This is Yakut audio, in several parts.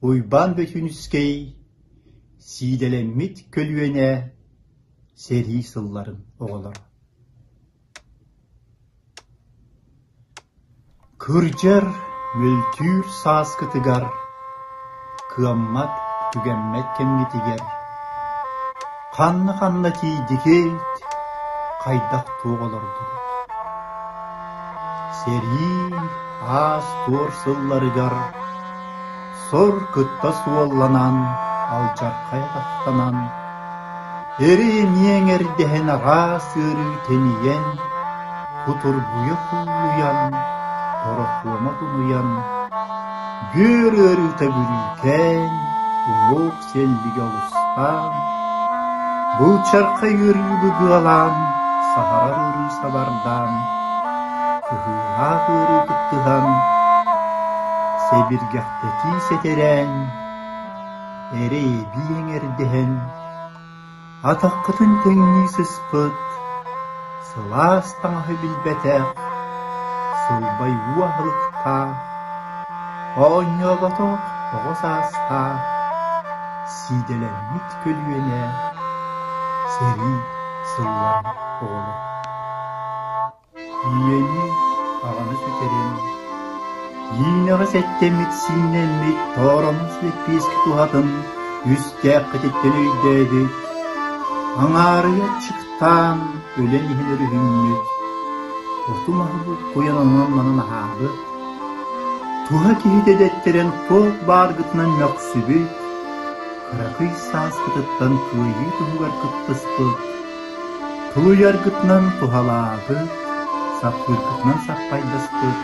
Уйбаан Бөтүүнүскэй Сиидэлэммит көлүөнэ сэрии сылларын оҕолоро Кырдьар, мөлтүүр сааскытыгар, кыаммат, түгэммэт кэмҥитигэр ханна-ханна тиийдигит, хайдах-туох олордугут? Сэрии аас-туор сылларыгар Сор кытта суолланан, алдьархай атахтанан, эрэй-эмиэ эҥэрдэһэн араас ыарыы тэнийэн, кутургуйа куллуйан, торохуома тунуйан, бүөр ыарыыта бүрүүкээн, уҥуох сэллигэ олустаан, былчархай ыарыы быгыалаан, саһарар ыарыы сабардаан, кыһыылаах ыарыы кыттыһан, сэбиргэхтэтии сэтэрээн, эрэй-эбии эҥэрдэһэн, атаххытын тэҥнии сыспыт, сылаас таҥаһы билбэтэх, сылбай уу аһылыктаах, оонньооботох оҕо саастаах, сиидэлэммит көлүөнэ, сэрии сылларын оҕолоро. Ийэни, аҕаны сүтэрэн, иинэҕэ сэттэммит сииннэммит тооромос лэппиэскэ туһатын үстээххититтэн өйдөөбүт, аҥаарыйа аччыктаан өлөн иһэн өрүһүммүт, оту-маһы буккуйан онон-манан аһаабыт, туһа киһитэ дэттэрэн туох бааргытынан мөхсүбүт, кыракый сааскытыттан кыайыы туһугар кыттыспыт, Тулуйаргытынан туһалаабыт, саппыыргытынан саппайдаспыт,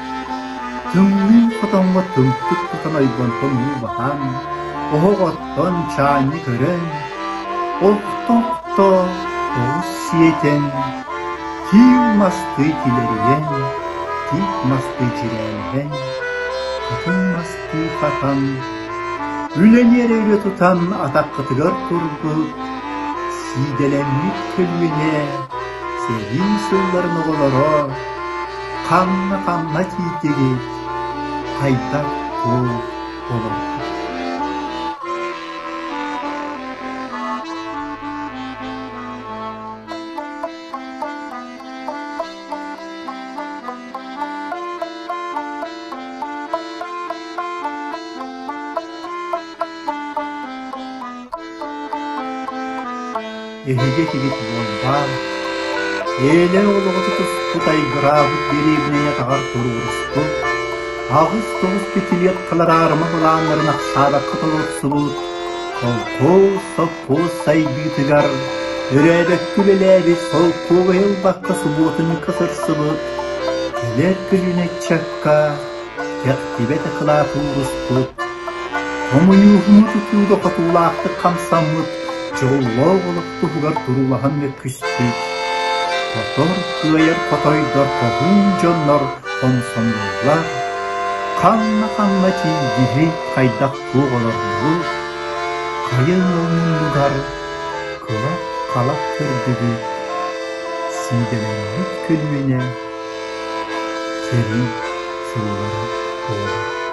тымныы хотоҥҥо тымтык тутан ойбонтон уу баһан, оһох оттон чаанньы көрөн, охто-охто оҕус сиэтэн, киил мастыы килэрийэн, тиит мастыы чирээлэһэн, хатыҥ мастыы хатан, үлэни эрэ өрө тутан атаххытыгар турбут, Сиидэлэммит көлүөнэ сэрии сылларын оҕолоро ханна-ханна тиийдигит, хайдах туох олордугут? Эһиги этигит буолбаат, ээлэр олоҕу тутуспут айгыраабыт дэриэбинэни атаҕар туруоруспут, 8-9 пятилеткалар аарыма былааннарын ахсаабакка толорсубут, колхоз, совхоз сайдыытыгар өрөөбөккө үлэлээбит солкуобайы ылбакка субуотунньукка сырсыбыт, кэлэр көлүөнэ ыччакка кэхтибэт акылаат ууруспут, хомуньууһуну тутууга хотуулаахтык хамсаммыт дьоллоох олох туһугар туруулаһан мөккүспүт, хотор кыайар хотойдор хоһуун дьоннор хомсомуоллар, ханна-ханна тиийдиһи хайдах туох олордубут, хайа ыал муннугар кылап-халап көрдүгүт, сиидэлэммит көлүөнэ сэрии сыллара буолар.